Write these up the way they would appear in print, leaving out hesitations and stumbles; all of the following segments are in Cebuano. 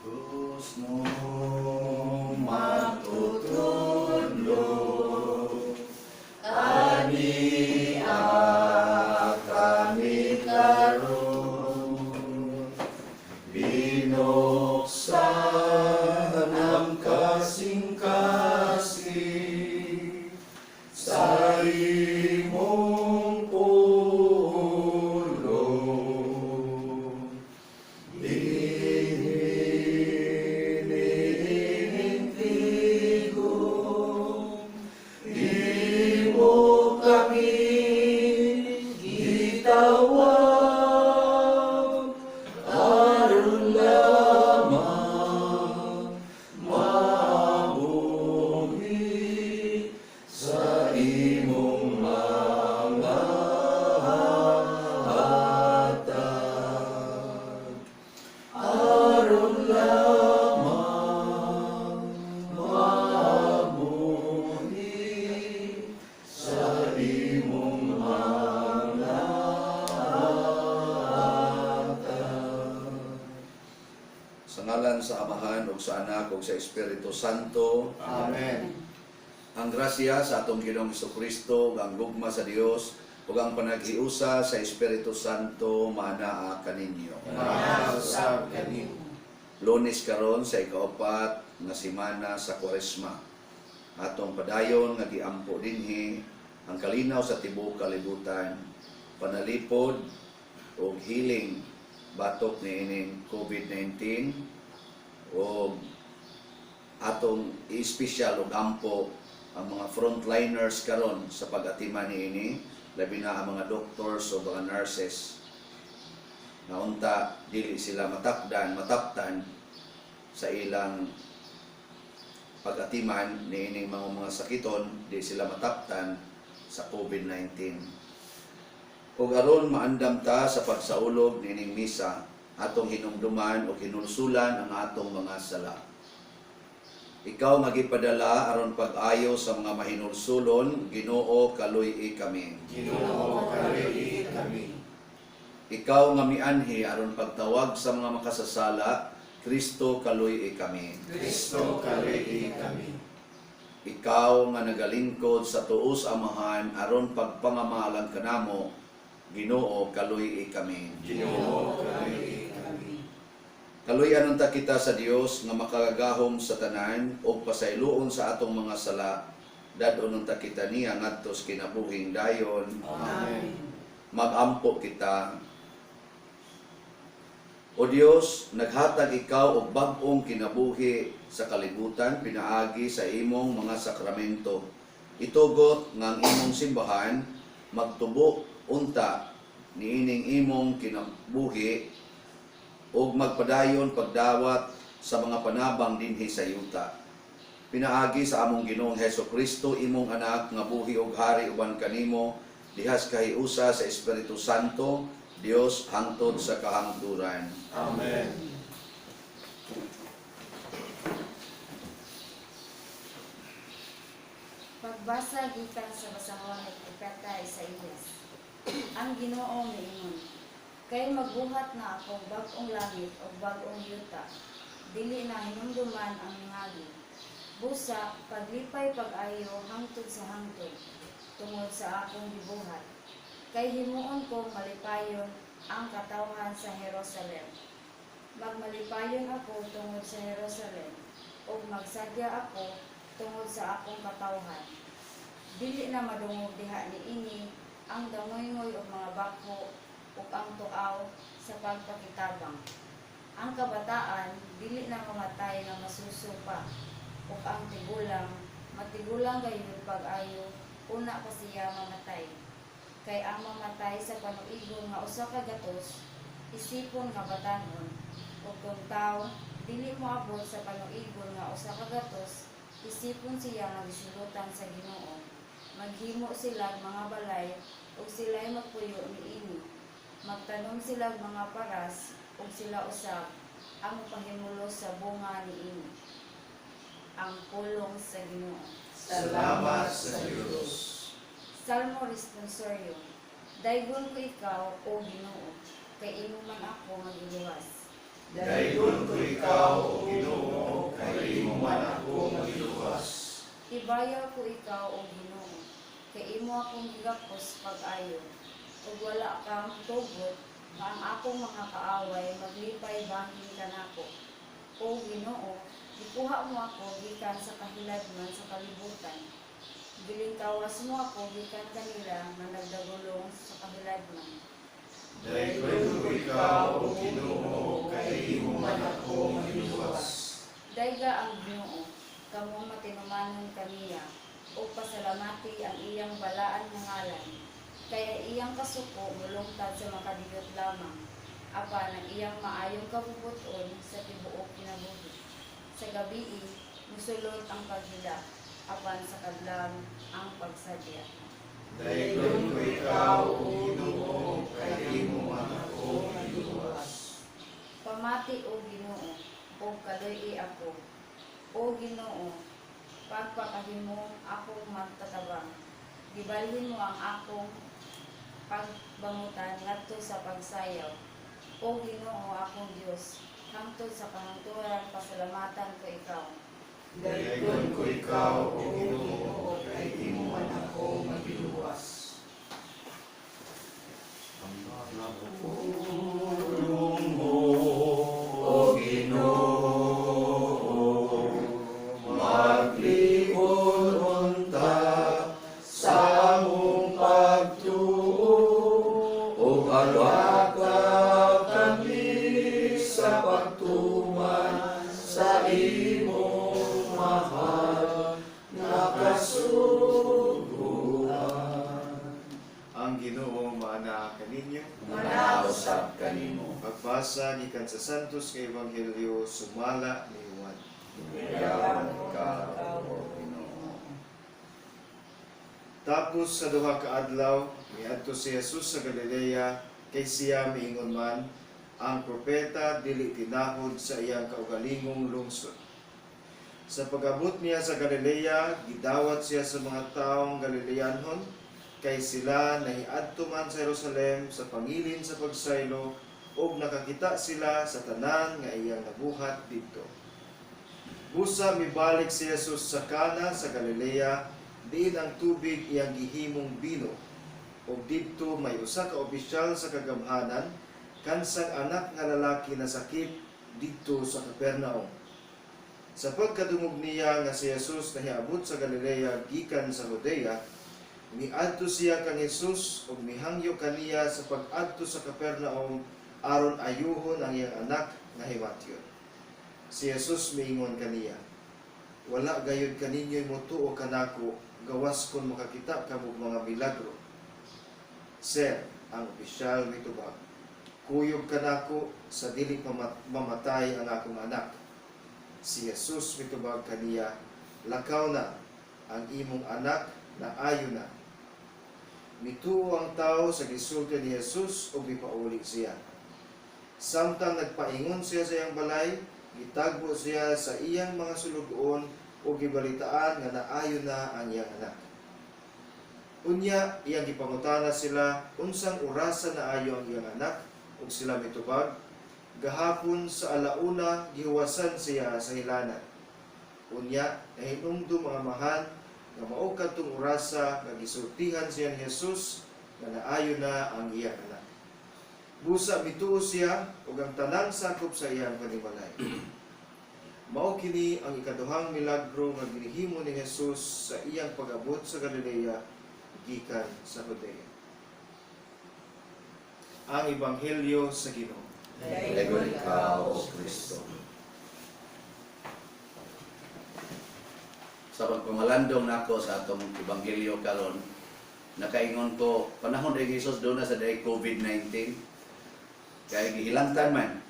Kusno matutudlo ani kami karon, binuksan ang kasing-kasing sa imong pulong. Dinhi niining tigom, imo kami gitawag aron lamang mabuhi sa imong mga hatag, aron lamang mabuhi sa imong mga hatag. Sa ngalan sa Amahan ug sa Anak ug sa Espiritu Santo. Amen. Ang grasya sa atong Ginoong Kristo, ug ang gugma sa Dios ug ang panaghiusa sa Espiritu Santo maanaa kaninyo. Mausab kanimo. Lunes karon sa ikaapat nga semana sa Kwaresma. Atong padayon nga giampo dinhi ang kalinaw sa tibuok kalibutan, panalipod ug healing batok niining COVID-19, ug atong espesyal og ampo ang mga frontliners karon sa pag-atiman niini, labi na ang mga doctors o mga nurses, na unta dili sila matakdan, mataptan sa ilang pag-atiman niining mga sakiton, di sila mataptan sa COVID-19. Ug aron maandam ta sa pagsaulog niining misa, atong hinumduman o hinulsulan ang atong mga sala. Ikaw nga gipadala aron pag-ayo sa mga mahinulsulon, Ginoo, kaluy-i kami. Ginoo, kaluy-i kami. Ikaw nga mianhi aron pagtawag sa mga makasasala, Kristo, kaluy-i kami. Kristo, kaluy-i kami. Ikaw nga nagalingkod sa tuos Amahan aron pagpangamalang kanamo, Ginoo, kaluy-i kami. Ginoo, kaluy-i kami. Kaluy-an unta kita sa Dios nga makagagahom sa tanan ug pasayloon sa atong mga sala. Dad-on unta kita niya ngadto sa kinabuhing dayon. Amen. Magampo kita. O Dios, naghatag ikaw og bag-ong kinabuhi sa kalibutan pinaagi sa imong mga sakramento. Itugot nga ang imong simbahan magtubo unta niining imong kinabuhi ug magpadayon pagdawat sa mga panabang dinhi sa yuta. Pinaagi sa among Ginoong Heso Kristo, imong anak nga buhi ug hari uban kanimo dihas kahiusa sa Espiritu Santo, Dios, hangtod sa kahangturan. Amen. Pagbasa gikan sa basahon ni Propeta Isaías. Ang Ginoo miingon, "Kay magbuhat na ako bag-ong langit ug bag-ong yuta, dili na hinumduman ang miagi. Busa paglipay pag-ayo hangtod sa hangtod tungod sa akong gibuhat. Kay himuon ko malipayon ang katawhan sa Jerusalem. Magmalipayon ako tungod sa Jerusalem ug magsadya ako tungod sa akong katawhan. Dili na madungog diha niini ang dangoyngoy og mga bakho ug ang tuaw sa pagpakitabang. Ang kabataan dili na mamatay nga masuso pa ug ang tigulang matigulang gayud pag-ayo una pa siya mamatay. Kay ang mamatay sa panuigon nga 100 isipon nga batan-on, ug kung tawo dili moabot sa panuigon nga 100, isipon siya nga gisilutan sa Ginoo. Maghimo sila mga balay ug sila'y magpuyo niini. Magtanom sila mga paras ug sila usab ang mopahimulos sa bunga niini." Ang pulong sa Ginoo. Salamat sa Diyos. Salmo Responsorio. Daygon ko ikaw, O Ginoo, kay imo man ako nga giluwas. Daygon Daygon ko ikaw, O Ginoo, kay imo man ako nga giluwas. Ibayaw ko ikaw, O Ginoo, kay imo akong gigakos pag-ayo. Ug wala kang tugot nga ang akong mga kaaway maglipay bahin kanako. O Ginoo, gikuha mo ako gikan sa kahiladman sa kalibutan. Gilingkawas mo ako gikan kanila nga nagdagulong sa kahiladman. Daygon ko ikaw, O Ginoo, kay imo man ako nga giluwas. Dayga ang Ginoo, kamong matinumanon kaniya, ug pasalamati ang iyang balaan nga ngalan. Kay ang iyang kasuko molungtad sa makadiyot lamang, apan ang iyang maayong kabubut-on sa tibuok kinabuhi. Sa gabii, musulot ang paghilak, apan sa kadlawon ang pagsadya. Daygon ko ikaw, O Ginoo, kay imo man ako nga giluwas. Pamati, O Ginoo, ug kaluy-i ako. O Ginoo, pagpakahimo akong magtatabang. Gibalhin mo ang akong pagbangutan ngadto sa pagsayaw. O Ginoo, akong Dios, hangtod sa kahangturan pasalamatan ko ikaw. Daygon ko ikaw, O Ginoo, kay imo man ako nga giluwas. Pulong mo, O Ginoo, maglihon unta sa among pagtuo, ug alaka kami sa pagtuman sa imong mahal nga kasuguan. Ang Ginoo maana kaninyo. Manausap kanimo. Pagbasa gikan sa Santos nga Ebanghelyo sumala ni Juan. Yawan ka, O Ginoo. Tapos sa duha ka adlaw, miadto si Jesus sa Galilea, kay siya miingon man, ang propeta dili tinahod sa iyang kaugalingong lungsod. Sa pag-abot niya sa Galilea, gidawat siya sa mga taong Galileanhon, kay sila nahiadto man sa Jerusalem sa pangilin sa pagsaylo, ug nakakita sila sa tanan nga iyang nabuhat didto. Busa mibalik si Jesus sa Kana sa Galilea, diin ang tubig iyang gihimong bino. Ug didto may usa ka opisyal sa kagamhanan, kansang anak nga lalaki na sakit didto sa Capernaum. Sa pagkadungog niya nga si Jesus nahiabot sa Galilea gikan sa Judea, miadto siya kang Jesus ug mihangyo kaniya sa pag-adto sa Capernaum aron ayuhon ang iyang anak nga himatyon. Si Jesus miingon kaniya, "Wala gayud kaninyo'y motuo kanako gawas kon makakita kamo og mga milagro." "Sir," ang opisyal mitubag, "kuyog kanako sa dili pa mamatay ang akong anak." Si Jesus mitubag kaniya, "Lakaw na, ang imong anak na ayo na." Mituo ang tao sa gisulti ni Jesus ug mipauli siya. Samtang nagpaingon siya sa iyang balay, gitagbo siya sa iyang mga sulugoon ug gibalitaan nga naayo na ang iyang anak. Unya, iyang gipangutana sila unsang orasa naayo ang iyang anak, ug sila mitubag, "Gahapon sa 1:00 gihuwasan siya sa hilanat." Unya, nahinumdum ang amahan nga mao kadtong orasa nga gisultihan siya ni Jesus nga naayo na ang iyang anak. Busa mituo siya ug ang tanang sakop sa iyang panimalay. Mao kini ang ikaduhang milagro nga ginihimo ni Jesus sa iyang pag-abot sa Galilea gikan sa Judea. Ang Ebanghelyo sa Ginoo. Dayon ikaw, O Kristo. Sa pagpamalandong nako sa atong ebanghelyo karon, nakaingon ko panahon ni Jesus doon na sa day COVID-19. Kay gihilantan man,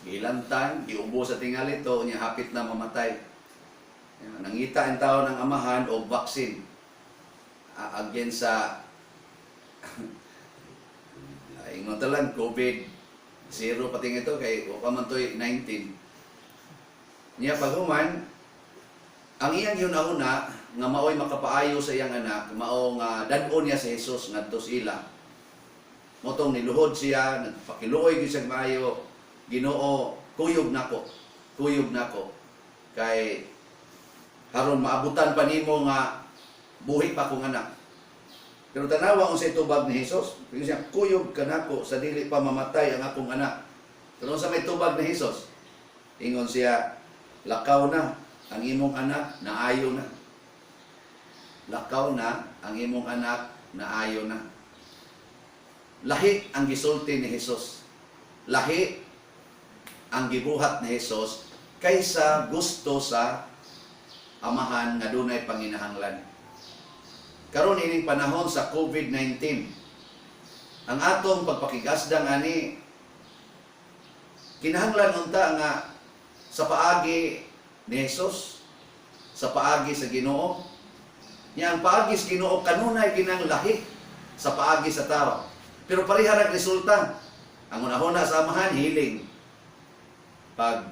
gihilantan, giubo sa tingali to, niya hapit na mamatay. Yan, nangita ang tao ng amahan o vaccine against sa ingon ta lang COVID zero pati ito kay wa pa man to'y 19. Niya paghuman, ang iyang yun-una nga maoy makapaayo sa iyang anak, mao nga dad-on niya si Jesus ngadto sa ila. Motong niluhod siya, nagpakiluoy gyud siya maayo, "Ginoo, Kuyog nako. Kuyog nako. Kay aron maabutan pa nimo nga buhi pa akong anak. Pero tanawa unsay tubag ni Jesus. Ingon siya, "Kuyog ka nako sa dili pa mamatay ang akong anak." Pero unsa may tubag ni Jesus? Ingon siya, "Lakaw na, ang imong anak naayo na. Lakaw na, ang imong anak naayo na." Lahi ang gisulti ni Jesus. Lahi ang gibuhat ni Jesus kaysa gusto sa Amahan nga dunay panginahanglan. Karon ining panahon sa COVID-19, ang atong pagpakigasdang ani, kinahanglan unta nga sa paagi ni Jesus, sa paagi sa Ginoo. Nya ang paagi sa Ginoo kanunay kinang lahi sa paagi sa tao. Pero pareha ra resulta. Ang unahuna sa Amahan, healing. Pag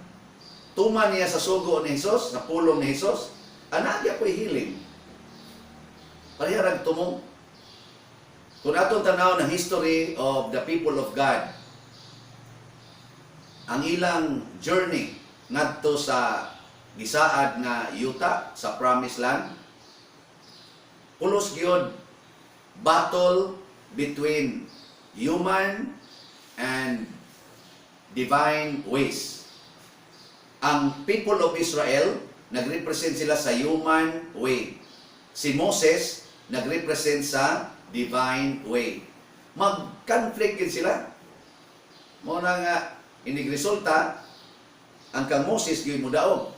tuman niya sa sugo ni Jesus, sa pulong ni Jesus, ana po'y healing. Pareha ra tumong. Kung atong tanaw ng history of the people of God, ang ilang journey ngadto sa gisaad nga yuta, sa Promised Land, pulos gyud battle between human and divine ways. Ang people of Israel, nagrepresent sila sa human way. Si Moses, nagrepresent sa divine way. Mag-conflict din sila. Mao na nga, inig resulta, ang kang Moses gyud modaog.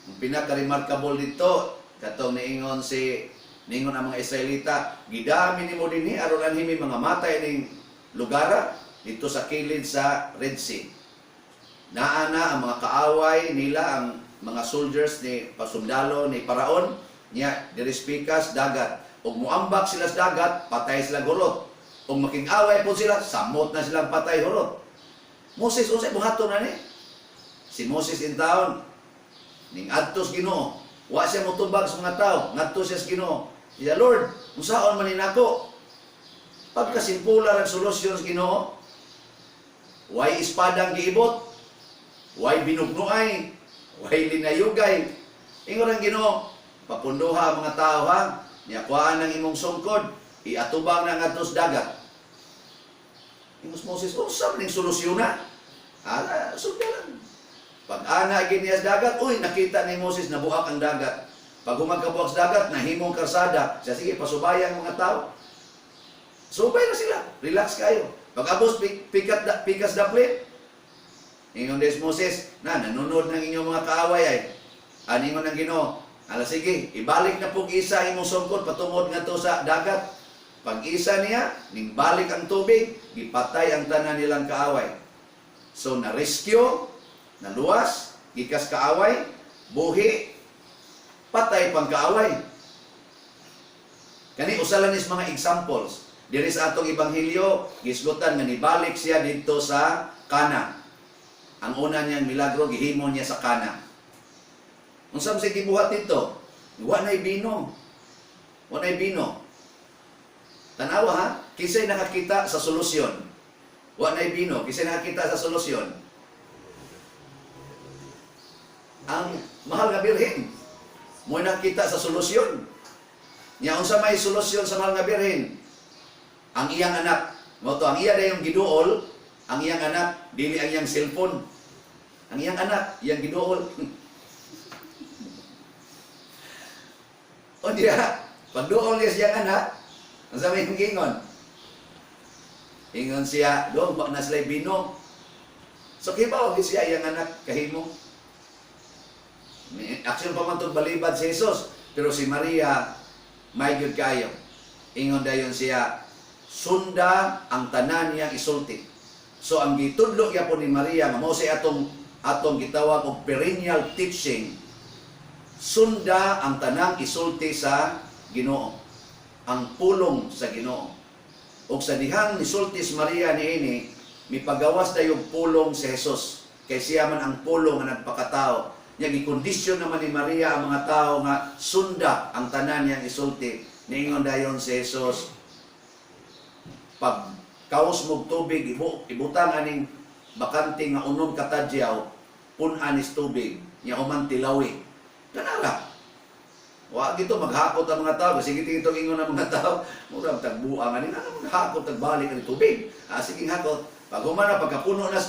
Ang pinaka-remarkable dito, katong niingon ang mga Israelita, "Gidami nimo dinhi aron anhi mi mga matay ning lugara dito sa kilid sa Red Sea." Naa na ang mga kaaway nila, ang mga soldiers ni pasundalo ni Paraon niya diri pikas dagat. Ug muambak sila sa dagat, patay sila hurot. Ug makig-away po sila, samot na silang patay hurot. "Moses, unsay buhaton na ni?" Si Moses in town, ning adtos Ginoo. Wa siya motubag sa mga tao, ngadto siya sa Ginoo. Siya, "Lord, unsaon man ni nako?" Pagkasimpula ang solusyon sa Ginoo, way espadang giibot, way binugnuay, way linayugay. Ingon ang Ginoo, "Papunduha ang mga tao ha, niya kuhaan ang imong sungkod, iatubang na ngadto sa dagat." Ingos Moses, "Unsa man ning solusyon na?" Ala, sunda lang. Pag ana gid niya sa dagat, uy, nakita ni Moses nabuak ang dagat. Pag humagkabuak sa dagat, nahimong karsada. Siya, "Sige, pasubaya ang mga tao." Subay na sila. Relax kayo. Pag abos, pikas daplit. Ingon des Moses, "Na, nanunod ng inyong mga kaaway ay." Aningon ng Ginoo, "Ala sige, ibalik na po isa imong sungkod patungod ngadto sa dagat." Pag isa niya, ning balik ang tubig, gipatay ang tanan nilang kaaway. So na-rescue, naluwas, gikas kaaway, buhi, patay pang kaaway. Kani usa lang is mga examples. Diri sa atong ebanghelyo, gisgutan nga nibalik siya didto sa Kana. Ang una niyang milagro gihimo niya sa Kana. Unsa man siya gibuhat dito? Wa na'y bino. Wa na'y bino. Tanawa ha, kinsay nakakita sa solusyon? Wa na'y bino, kinsay nakakita sa solusyon? Ang mahal nga birhen. Mo nakita sa solusyon. Nya unsa may solusyon sa mahal nga birhen? Ang iyang anak. Mao to ang iya dayong giduol, ang iyang anak, dili ang iyang cellphone. Ang iyang anak, iyang giduol. O diya, pagduol niya siyang anak, ang sabi yung gingon? Ingon siya, "Dong, wa na sila bino." So kibaw gyud siya iyang anak kahimo. May aksyon pa man tong balibad si Jesus. Pero si Maria, may gyud kayo. Ingon dayon siya, "Sunda ang tanan niyang isulti." So ang gitudlo gyapon ni Maria nga mao say atong gitawag og perennial teaching, sunda ang tanang isulti sa Ginoo. Ang pulong sa Ginoo. Og sa dihang nisulti si Maria niini, mipagawas dayong pulong si Jesus. Kay siya man ang pulong nga nagpakatao. Nya gikondisyon naman ni Maria ang mga tao nga sunda ang tanan niyang isulti. Niingon dayon si Jesus, "Pag kaos mo tubig, ibutang aning Bakante nga unom ka tadyaw, pun-an is tubig, nya human tilawi. Kanara. Wa gito maghakot ang mga tao, sige tingin ingon ang mga tao, murag tagbuang ani na maghakot tagbalik ang tubig. Ah, sige hakot. Pag human na pagkapuno na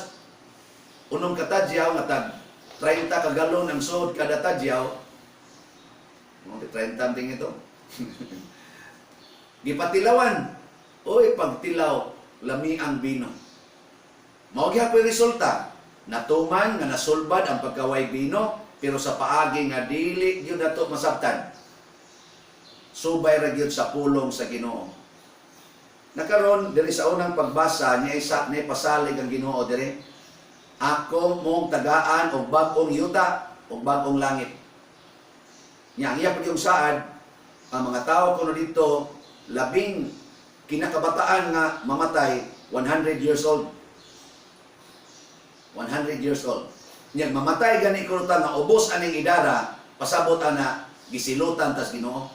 unom ka tadyaw nga tag 30 ka galon ang suod kada tadyaw. Mo 30 ang tingin ito. Gipatilawan. Oy, pagtilaw, lami ang bino. Mao gyapon resulta. Natuman nga nasulbad ang pagkaway bino, pero sa paagi nga dili gyud nato masabtan. Subay ra gyud sa pulong sa Ginoo. Nakaron diri sa unang pagbasa niya isa ni pasalig ang Ginoo diri. Ako mong tagaan og bag-ong yuta og bag-ong langit. Nya ang iya pag yung saad, ang mga tao kuno dito labing kinakabataan nga mamatay 100 years old. 100 years old. Nya mamatay gani kuno ta nga ubos aning idara, pasabot ana gisilutan tas Ginoo.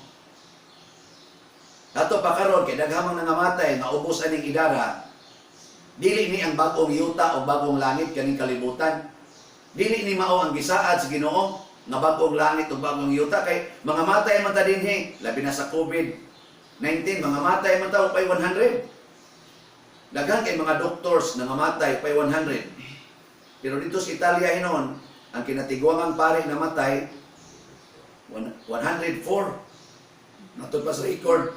Ato pa karon kay daghan mang nangamatay nga ubos aning idara, dili ni ang bag-ong yuta o bag-ong langit kaning kalibutan. Dili ni mao ang gisaad sa Ginoo nga bag-ong langit o bag-ong yuta kay mga matay man ta dinhi, labi na sa COVID-19, mga matay man ta pay 100. Daghan kay mga doctors nangamatay pay 100. Pero dito sa Italia hinon, ang kinatiguangang pare namatay 104. Matod pa sa record.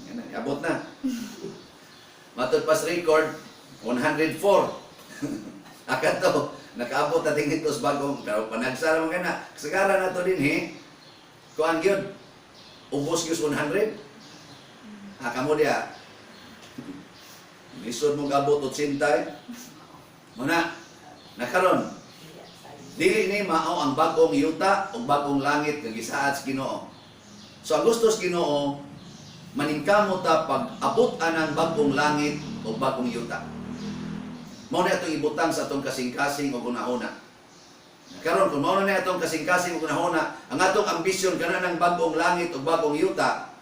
Yan na, abot na. Matod pa sa record, 104. Akato, nakaabot na tingin ito sa bagong, pero panagsara man kana. Kasagara na to din, he. Kuan gyud, ubos gyud 100. Ah, kamo diya. Lisod mo gabot 80 eh. Muna, nakaron, dili ni mao ang bag-ong yuta o bag-ong langit nga gisaad sa Ginoo. So ang gusto sa Ginoo, maningkamot ta pag abot anang bag-ong langit o bag-ong yuta. Mao na atong ibutang sa atong kasing-kasing o hunahuna. Karon kung mao na atong kasing-kasing o hunahuna, ang atong ambisyon kana ng bag-ong langit o bag-ong yuta,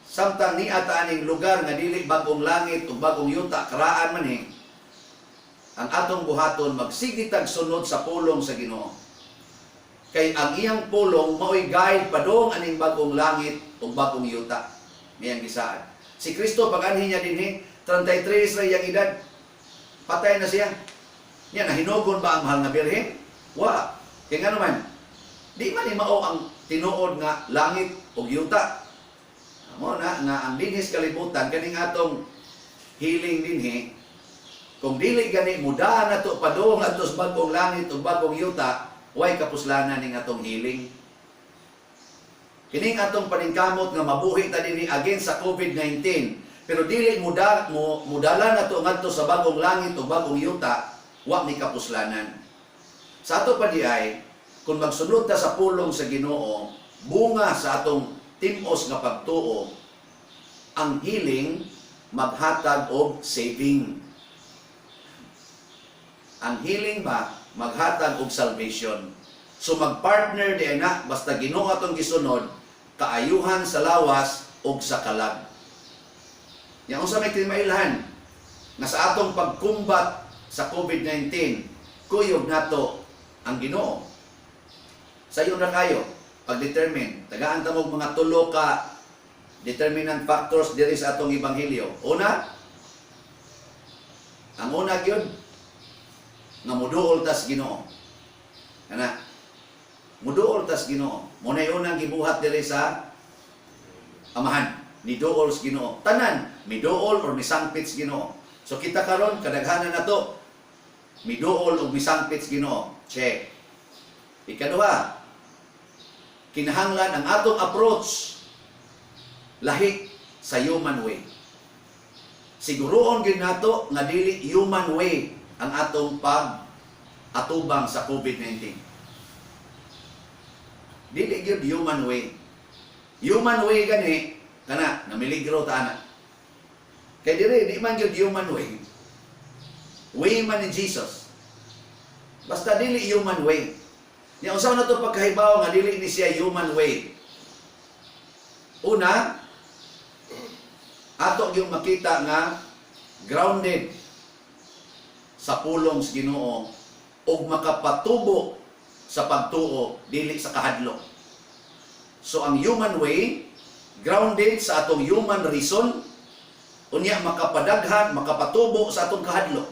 samtang ni ata aning lugar nga dili bag-ong langit o bag-ong yuta, karaan man eh, ang atong buhaton magsige tag sunod sa pulong sa Ginoo. Kay ang iyang pulong mao'y guide padung aning bag-ong langit ug bag-ong yuta. Miyang gisaad. Si Kristo pag anhi niya dinhi, 33 ra iyang edad. Patay na siya. Nya nahinugon ba ang mahal nga birhen? Wa. Kay ngano man, di man ni mao ang tinuod nga langit ug yuta. Mo na nga ang dinhis kalibutan kaning atong healing dinhi, kung dili gani mudaan nato padung adto sa bag-ong langit ug bag-ong yuta, way kapuslanan ning atong healing. Kining atong paningkamot nga mabuhi ta dinhi against sa COVID-19, pero dili muda mo mudala nato ngadto sa bag-ong langit ug bag-ong yuta, wa ni kapuslanan. Sa ato pa di ay, kung magsunod ta sa pulong sa Ginoo, bunga sa atong timos nga pagtuo, ang healing maghatag og saving. Ang healing ba maghatag og salvation. So magpartner di na basta Ginoo atong gisunod, kaayuhan sa lawas ug sa kalag. Yang unsa may kimailhan nga sa atong pagkumbat sa COVID-19, kuyog nato ang Ginoo. Sayon ra kayo pag-determine, tagaan ta mo mga tulo ka determinant factors diri sa atong ebanghelyo. Una, ang una gyud nga muduol tas Ginoo. Kana muduol tas Ginoo. Mo na unang gibuhat diri sa amahan, ni duol sa Ginoo. Tanan miduol or misangpit sa Ginoo. So kita karon kadaghanan nato miduol og misangpit sa Ginoo. Check. Ikaduha, kinahanglan ang atong approach lahi sa human way. Siguroon gyud nato nga dili human way ang atong pag atubang sa COVID-19. Dili gyud human way. Human way gani kana namiligro ta ana. Kay diri di man gyud human way. Way man ni Jesus. Basta dili human way. Nya unsa na to pagkahibaw nga dili ni siya human way? Una, ato gyud makita nga grounded sa sa pulong sa Ginoo ug makapatubo sa pagtuo, dili sa kahadlok. So ang human way grounded sa atong human reason, unya makapadaghan, makapatubo sa atong kahadlok.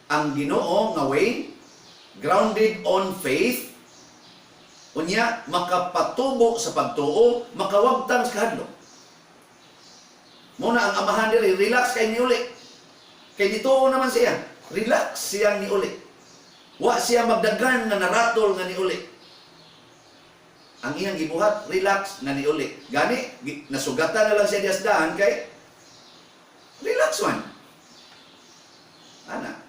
Ang Ginoo nga way grounded on faith, unya makapatubo sa pagtuo, makawagtang sa kahadlok. Mao na ang amahan diri, relax kay niuli. Kay nituo naman siya. Relax siyang niuli. Wa siya magdagan nga naratol nga niuli. Ang iyang gibuhat, relax nga niuli. Gani, nasugatan na lang siya diya sa daan kay relax man. Ana.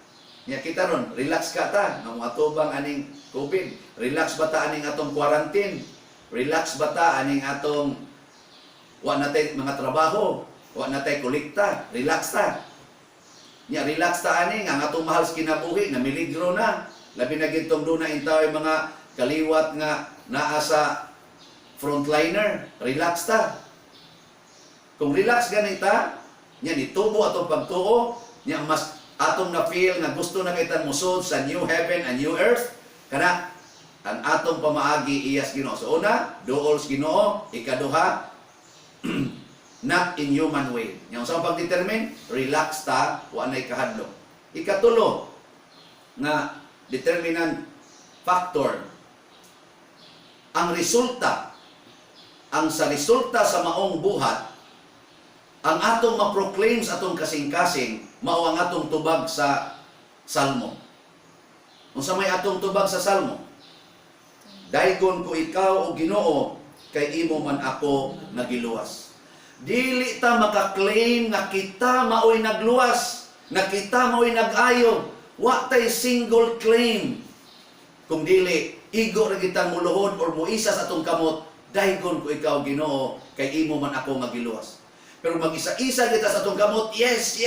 Nya kita ron, relax ka ta nga moatubang aning COVID. Relax ba ta aning atong quarantine? Relax ba ta aning atong wa na tay mga trabaho, wa na tay kolekta, relax ta. Nya relax ta ani nga ang atong mahal sa kinabuhi na miligro na. Labi na gintong duna intaw mga kaliwat nga naa sa frontliner, relax ta. Kung relax ganita, nya nitubo atong pagtuo, nya mas atong na feel nga gusto na kita musod sa new heaven and new earth, kana ang atong pamaagi iyas Ginoo. So una, duol sa Ginoo, ikaduha, not in human way. Nya unsa ang pagdetermine? Relax ta, wa nay kahadlok. Ikatulo nga determinant factor, ang resulta, ang sa resulta sa maong buhat, ang atong ma-proclaim sa atong kasing-kasing, mao ang atong tubag sa Salmo. Unsa may atong tubag sa Salmo? "Daygon ko ikaw, o Ginoo, kay imo man ako nagiluwas." Dili ta maka-claim nga kita maoy nagluwas, nga kita maoy nag-ayo. Wa tay single claim. Kung dili, igo ra kita muluhod or muisa sa atong kamot, "Daygon ko ikaw, Ginoo, kay imo man ako nga giluwas." Pero mag-isa-isa kita sa atong kamot, Yes,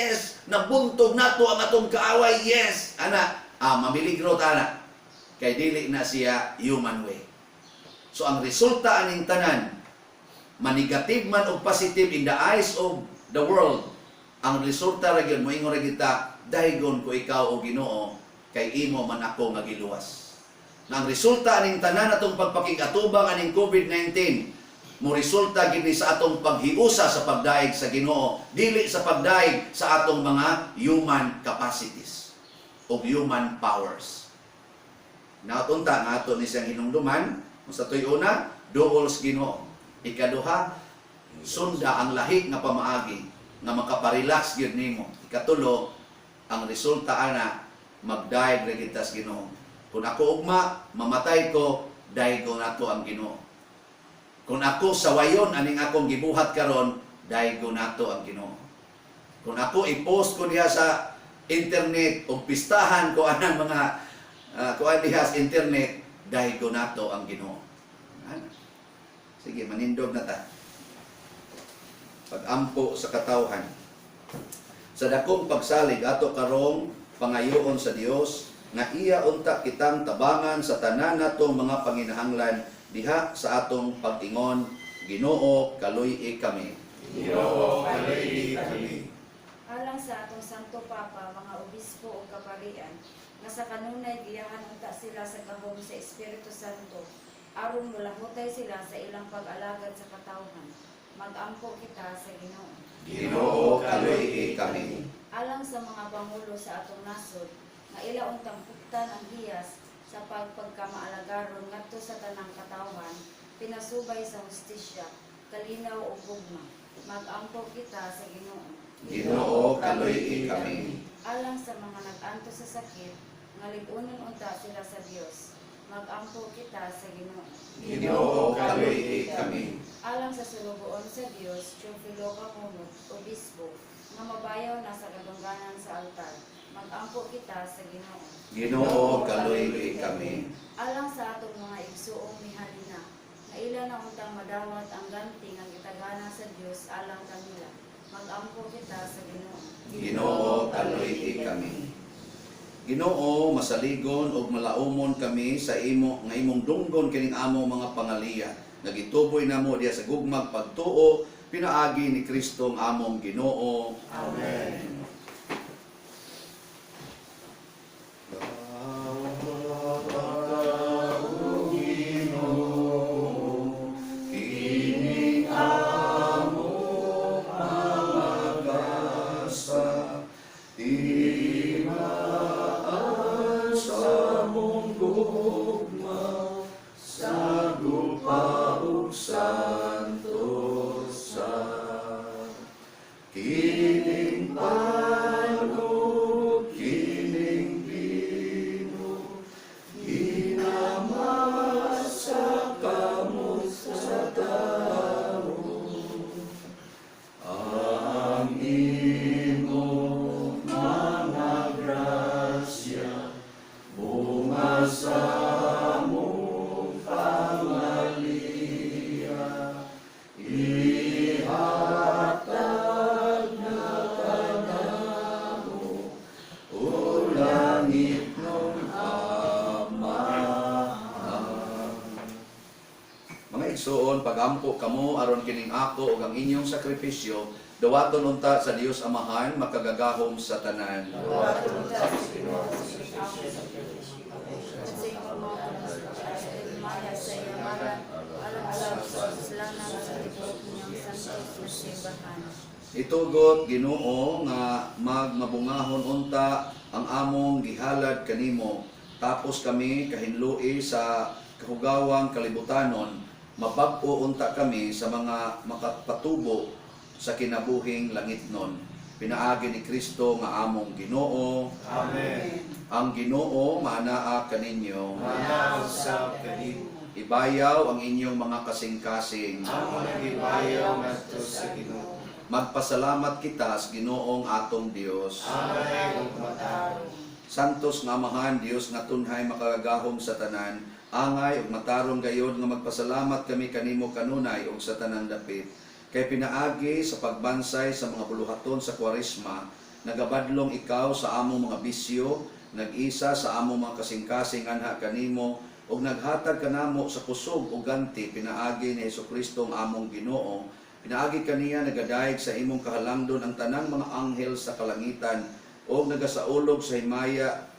nabuntog nato ang atong kaaway, yes." Ana, mamiligro ta ana. Kay dili na siya human way. So ang resulta aning tanan, manigative man o positive in the eyes of the world, ang resulta ra gyud, moingon ra kita, "Daygon ko ikaw, o Ginoo, kay imo man ako nga giluwas." Na ang resulta aning tanan atong pagpakig-atubang aning COVID-19, mo resulta gid ni sa atong paghiusa sa pagdaig sa Ginoo, dili sa pagdaig sa atong mga human capacities o human powers. Natunta nga ato ni siyang hinumduman, sa tuy una, duol sa Ginoo. Ikaduha, sunda ang lahi nga pamaagi nga makaparelax gyud nimo. Ikatulo, ang resulta ana, magdaig ra kita sa Ginoo. Kung ako ugma, mamatay ko, daygon nato ang Ginoo. Kung ako sawayon aning akong gibuhat karon, daygon nato ang Ginoo. Kung ako i-post ko diha sa internet og pistahan ko anang mga kuan diha sa internet, daygon nato ang Ginoo. Ana. Sige, manindog na ta. Pag-ampo sa katawhan. Sa dakong pagsalig ato karong pangayoon sa Dios nga iya unta kitang tabangan sa tanan natong mga panginahanglan diha sa atong pag-ingon, "Ginoo, kaluy-i kami." Ginoo, kaluy-i kami. Alang sa atong Santo Papa, mga obispo ug kaparian, nga sa kanunay giyahan unta sila sa gahom sa Espiritu Santo, aron molahutay sila sa ilang pag-alagad sa katawhan. Magampo kita sa Ginoo. Ginoo, kaluy-i kami. Alang sa mga pangulo sa atong nasod, nga ila untang puptan ang hiyas sa pagpagkamaalagaron ngadto sa tanang katawhan, pinasubay sa hustisya, kalinaw ug gugma. Magampo kita sa Ginoo. Ginoo, kaluy-i kami. Alang sa mga nag-antos sa sakit, nga lig-unon unta sila sa Dios. Magampo kita sa Ginoo. Ginoo, kaluy-i kami. Alang sa sulugoon sa Dios, Teofilo Cahunot, Obispo, nga mabayaw na sa kadungganan sa altar. Magampo kita sa Ginoo. Ginoo, kaluy-i kami. Alang sa atong mga igsuong mihalina, nga ila na untang madawat ang ganti nga gitagana sa Dios alang kanila. Magampo kita sa Ginoo. Ginoo, kaluy-i kami. Ginoo, masaligon ug malaumon kami sa imo nga imong dunggon kining amo mga pangaliya. Nagituboy namo diha sa gugmag pagtuo pinaagi ni Kristo ang among Ginoo. Amen. sa among pangaliya. Ihatag na kanamo o langit ng Amahan. Mga igsuon, pagampo kamo aron kining ako ug ang inyong sakripisyo dawaton unta sa Dios Amahan makagagahom sa tanan. Sa imong mga himaya sa iyang ngalan, alang sa kasulana sa tibuok niyang santos nga simbahan. Itugot Ginoo nga magmabungahon unta ang among gihalad kanimo, tapos kami kahinlui sa kahugawang kalibutanon, mabag-o unta kami sa mga makapatubo sa kinabuhing langitnon, pinaagi ni Kristo nga among Ginoo. Amen. Ang Ginoo maanaa kaninyo. Manaog sa kanimo. Ibayaw ang inyong mga kasing-kasing. Amo nagibayaw ngadto sa Ginoo. Magpasalamat kita sa Ginoong atong Dios. Angay ug matarong. Santos nga Amahan, Dios nga tunhay makagagahom sa tanan, angay ug matarong gayod nga magpasalamat kami kanimo kanunay ug sa tanang dapit. Kay pinaagi sa pagbansay sa mga buluhaton sa Kwaresma, nagabadlong ikaw sa among mga bisyo, nag-isa sa among mga kasing-kasing anha kanimo, ug naghatag kanamo sa kusog ug ganti pinaagi ni Hesukristo ang among Ginoo. Pinaagi kaniya nagadayeg sa imong kahalangdon ang tanang mga anghel sa kalangitan ug nagasaulog sa himaya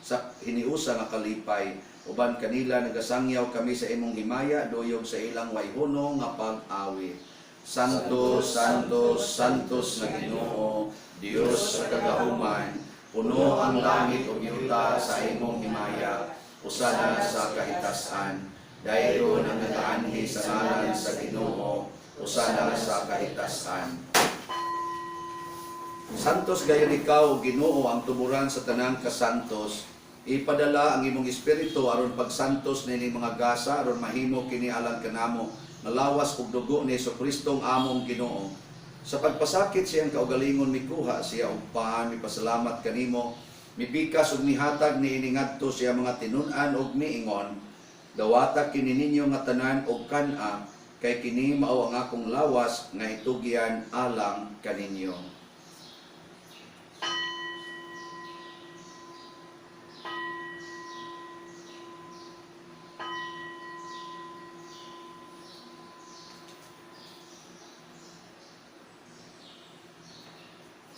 sa hiniusa nga kalipay. Uban kanila nagasangyaw kami sa imong himaya, duyog sa ilang wayhono nga pag-awit. Santo, Santo, Santos nga Ginoo, Dios sa kagahuman, puno ang langit ug yuta sa imong himaya, usana sa kahitasan. Dayon ang nagaanhi sa ngalan sa Ginoo, usana sa kahitasan. Santos gayon ikaw, Ginoo, ang tuburan sa tanang kasantos. Ipadala ang imong espiritu aron pagsantos nining mga gasa, aron mahimo kini alang kanamo nga lawas ug dugo ni Hesukristo ang among Ginoo. Sa pagpasakit siyang kaugalingon, mikuha siya og paan, mipasalamat kanimo, mipikas ug mihatag niini ngadto siya mga tinun-an ug miingon: "Dawata kini ninyo nga tanan og kan-a, kay kini mao ang akong lawas nga itugyan alang kaninyo."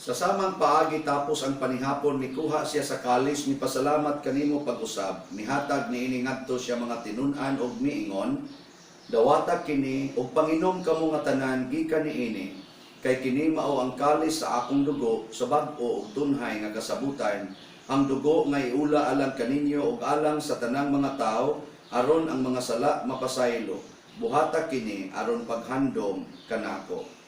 Sa samang paagi tapos ang panihapon, mikuha siya sa kalis, mipasalamat kanimo pag-usab, mihatag niini ngadto siya mga tinun-an og miingon: "Dawata kini ug panginom kamo nga tanan gikan niini, kay kini mao ang kalis sa akong dugo sa bag-o ug tunhay nga kasabutan, ang dugo nga iula alang kaninyo ug alang sa tanang mga tawo aron ang mga sala mapasaylo. Buhata kini aron paghandom kanako."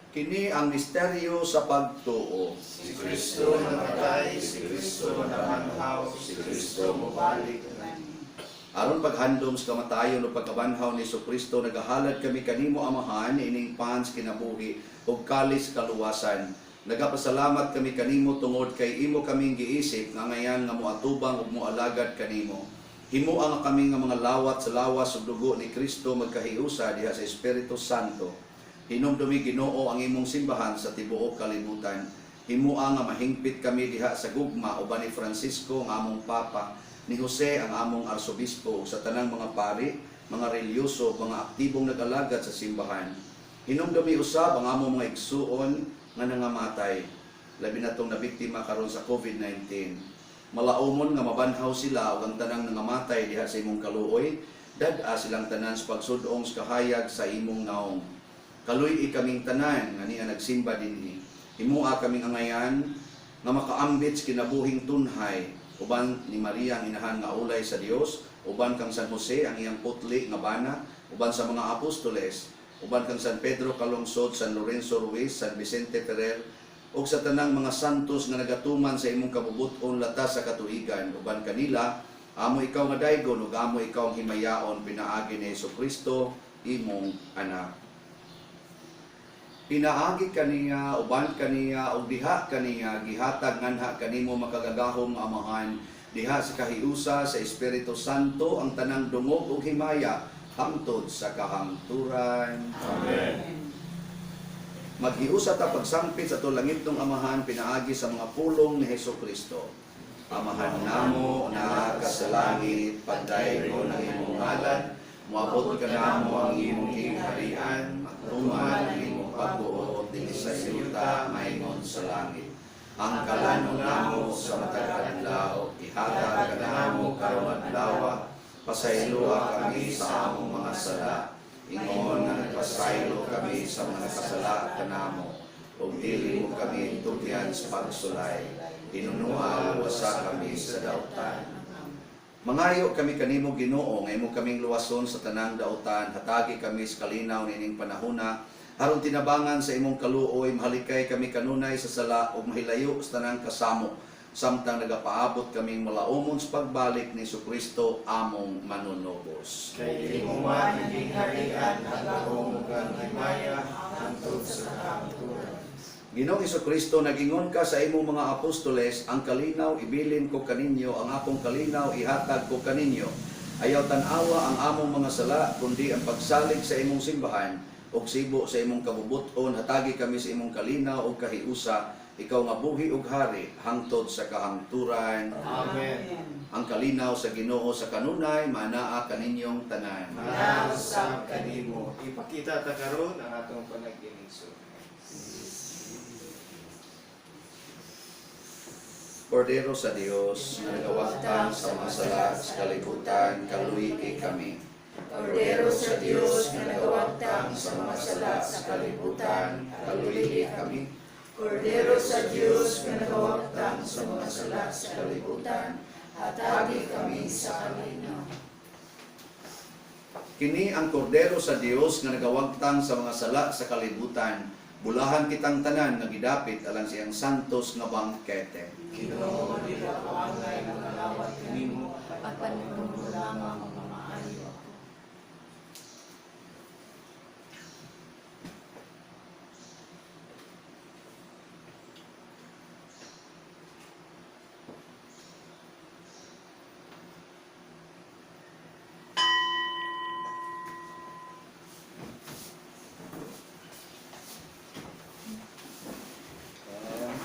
Kini ang misteryo sa pagtuo. Si Kristo namatay, si Kristo namanhaw, si Kristo mobalik. Aron paghandom sa kamatayon o pagkabanhaw ni Kristo, nagahalad kami kanimo, Amahan, ining pan sa kinabuhi ug kalis kaluwasan. Nagapasalamat kami kanimo tungod kay imo kaming giisip nga ngayan nga moatubang ug moalagad kanimo. Himoa nga kami nga mga lawat sa lawas ug dugo ni Kristo magkahiusa diha sa Espiritu Santo. Hinumdumi, Ginoo, ang imong simbahan sa tibuok kalibutan. Himoa nga mahingpit kami diha sa gugma uban ni Francisco ang among Papa, ni Jose ang among Arsobispo, ug sa tanang mga pari, mga relihiyoso, mga aktibong nag-alagad sa simbahan. Hinumdumi usab ang among mga igsuon nga nangamatay, labi na tong nabiktima karon sa COVID-19. Malaumon nga mabanhaw sila ug ang tanang nangamatay diha sa imong kaluoy, dad-a silang tanan sa pagsudong sa kahayag sa imong naong. Kaluy-i kaming tanan nga niya nagsimba dinhi. Himoa kaming angayan nga makaambit sa kinabuhing tunhay uban ni Maria ang inahan nga ulay sa Dios, uban kang San Jose ang iyang putli nga bana, uban sa mga apostoles, uban kang San Pedro Calungsod, San Lorenzo Ruiz, San Vicente Ferrer, ug sa tanang mga santos nga nagatuman sa imong kabubut-on latas sa katuigan, uban kanila. Amo ikaw nga daygon ug amo ikaw ang himayaon pinaagi ni Hesukristo imong anak. Pinaagi kaniya, uban kaniya, ug diha kaniya, gihatag nganha kanimo makagagahom nga Amahan, diha sa kahiusa sa Espiritu Santo ang tanang dungog ug himaya hangtod sa kahangturan. Amen. Maghiusa ta pagsampit sa atong langitnong Amahan pinaagi sa mga pulong ni Hesukristo. Amahan namo na ka sa langit, pagdaygon ang imong ngalan, moabot kanamo ang imong gingharian, matuman ang imong pagbuot dinhi sa yuta maingon sa langit. Ang kalanon namo sa matag adlaw, ihatag kanamo karong adlaw, pasayloa kami sa among mga sala. Ingon nga nagpasaylo kami sa mga kasala kanamo, ug dili mo kami tugyan sa pagsulay. Hinunua luwasa kami sa dautan. Mangayo kami kanimo Ginoo nga imo kaming luwason sa tanang dautan, hatagi kami sa kalinaw niining panahona aron tinabangan sa imong kaluoy mahalikay kami kanunay sa sala ug mahilayo sa tanang kasamo samtang nagapaabot kaming malaumon sa pagbalik ni Kristo among manunubos. Kay imo man ang gingharian, ang gahom ug ang himaya hangtod sa kahangturan. Ginoong Kristo, nagingon ka sa imong mga apostoles, ang kalinaw ibilin ko kaninyo, ang akong kalinaw ihatag ko kaninyo. Ayaw tan-awa ang among mga sala, kundi ang pagsalig sa imong simbahan, ug sibo sa imong kabubuton, hatagi kami sa imong kalinaw ug kahiusa, ikaw nga buhi ug hari, hangtod sa kahangturan. Amen. Ang kalinaw sa Ginoo sa kanunay, manaa kaninyong tanan. Manaa kanimo. Ipakita ta karon ang atong panag-inisod. Kordero sa Dios, nga nagawagtang sa mga sala sa kalibutan, kaluigi kami. Kordero sa Dios nga nagawagtang sa mga sala sa kalibutan, kaluigi kami. Kordero sa Dios nga nagawagtang sa mga sala sa kalibutan, hatagi kami sa kalinaw. Kini ang kordero sa Dios nga nagawagtang sa mga sala sa kalibutan. Bulahan kitang tanan nga gidapit alang siyang santos nga bangkete. Ginoo, dili ako angay makalawat kanimo, Apan imo lamang ang mamaayo ako.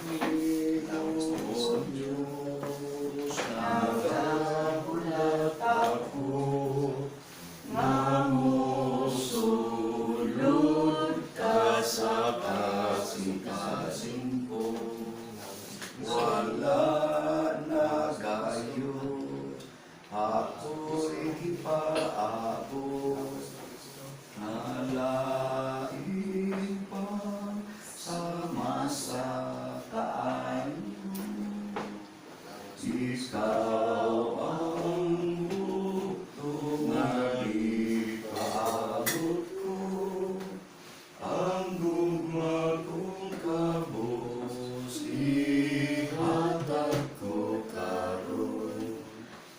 Amigo Diyos, nagahulat ako, Namusulod ka sa kasing-kasing ko. Wala na gayud, ako'y gipaabot. Nalain pa sama sa kaayo. Ikaw ang bukto nga gipaabot ko. Ang gugma kong kabos, ihatag ko karon.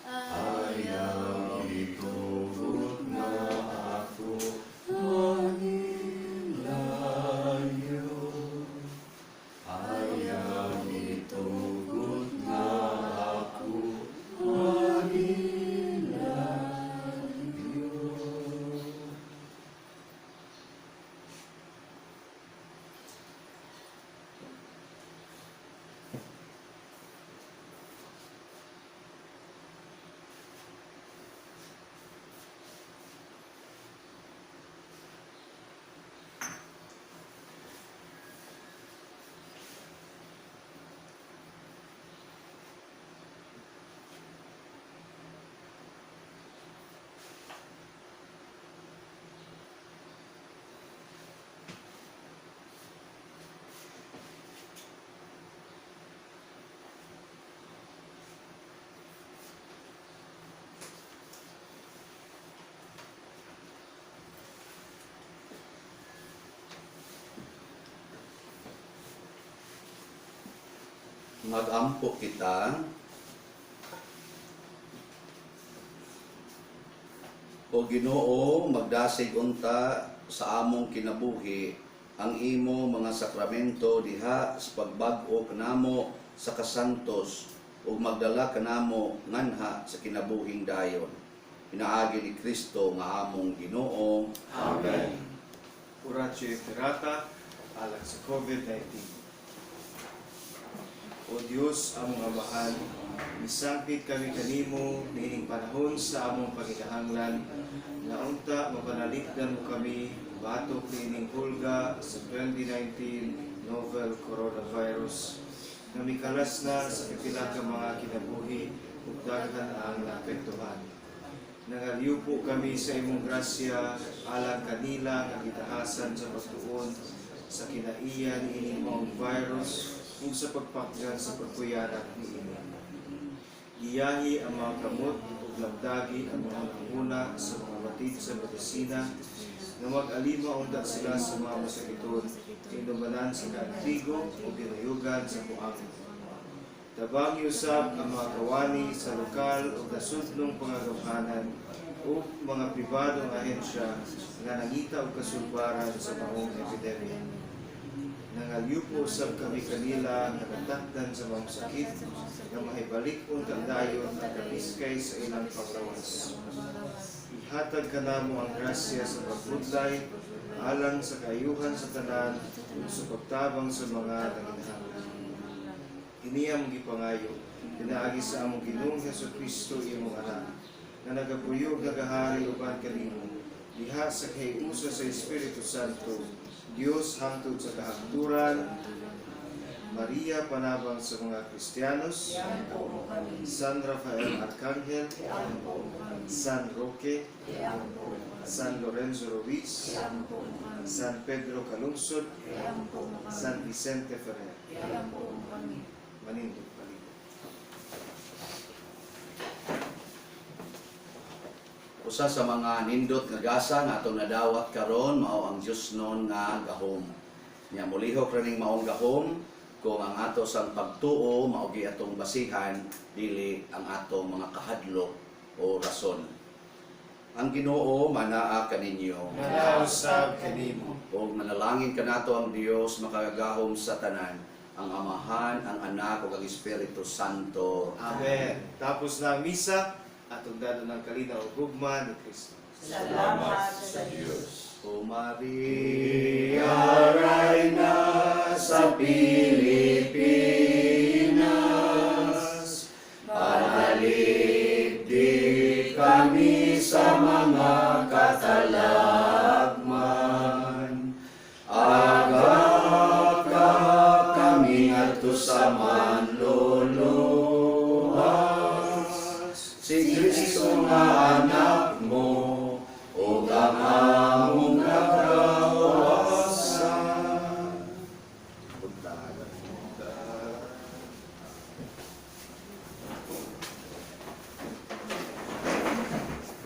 Ayaw itugot na ako mahilayo. Ayaw itugot na ako mahilayo. Magampo kita. O Ginoo, magdasig unta sa among kinabuhi ang imo mga sakramento diha sa pagbag-o kanamo sa kasantos ug magdala kanamo nganha sa kinabuhing dayon. Pinaagi ni Kristo nga among Ginoo. Amen. Oratio Ferrata, alang sa COVID-19. O Dios, among Amahan, misangpit kami kanimo niining panahon sa among panginahanglan, nga unta mapanalikdan mo kami batok niining hulga sa 2019 novel coronavirus nga mikalas na sa pipila ka mga kinabuhi ug daghan ang naapektuhan. Nangalyupo kami sa imong grasya alang kanila nga gitahasan sa pagtuon sa kinaiya niining maong virus ug sa pagpakgan sa pagpuyarat niini. Giyahi ang mga kamot ug lamdagi ang mga huna sa mga batid sa medisina nga mag-alima unta sila sa mga masakiton, tinumanan sa kaantigo o ginuyugan sa buhangin. Tabangi usab ang mga kawani sa lokal o nasudnong pangagamhanan o mga pribadong ahensya nga nangita og kasulbaran sa maong epidemya. Nangalyupo usab kami kanila nga natakdan sa maong sakit nga mahibalik unta dayon ang kapiskay sa ilang panglawas. Ihatag kanamo ang grasya sa pagbudlay alang sa kaayuhan sa tanan ug sa pagtabang sa mga nanginahanglan. Kini among gipangayo, pinaagi sa among Ginoong Hesus Kristo, imong anak, nga nagapuyo ug nagahari uban kanimo, diha sa kahiusa sa Espiritu Santo, Dios hangtod sa kahangturan. Maria, panabang sa mga Kristiyanos, Iampo mo kami. San Rafael Arcangel, Iampo mo kami. San Roque, Iampo mo kami. San Lorenzo Ruiz, Iampo mo kami. San Pedro Calungsod, Iampo mo kami. San Vicente Ferrer. Iampo mo kami. Manindog palibot. Usa sa mga nindot nga gasa nga atong nadawat karon mao ang Diosnon nga gahom. Nya molihok ra ning maong gahom kung ang ato sang pagtuo mao gi atong basihan, dili ang atong mga kahadlok o rason. Ang Ginoo manaa kaninyo. Manausab kanimo. Ug manalangin kanato ang Dios makagagahom sa tanan, ang Amahan, ang Anak ug ang Espiritu Santo. Amen. Tapos na ang misa, atong dadon ang kalinaw ug gugma ni Kristo. Salamat sa Diyos. O Maria, Reina sa Pilipinas, panaligdi kami sa mga katalagman. Agak ka kami ngadto sa manluluwas. Si Kristo nga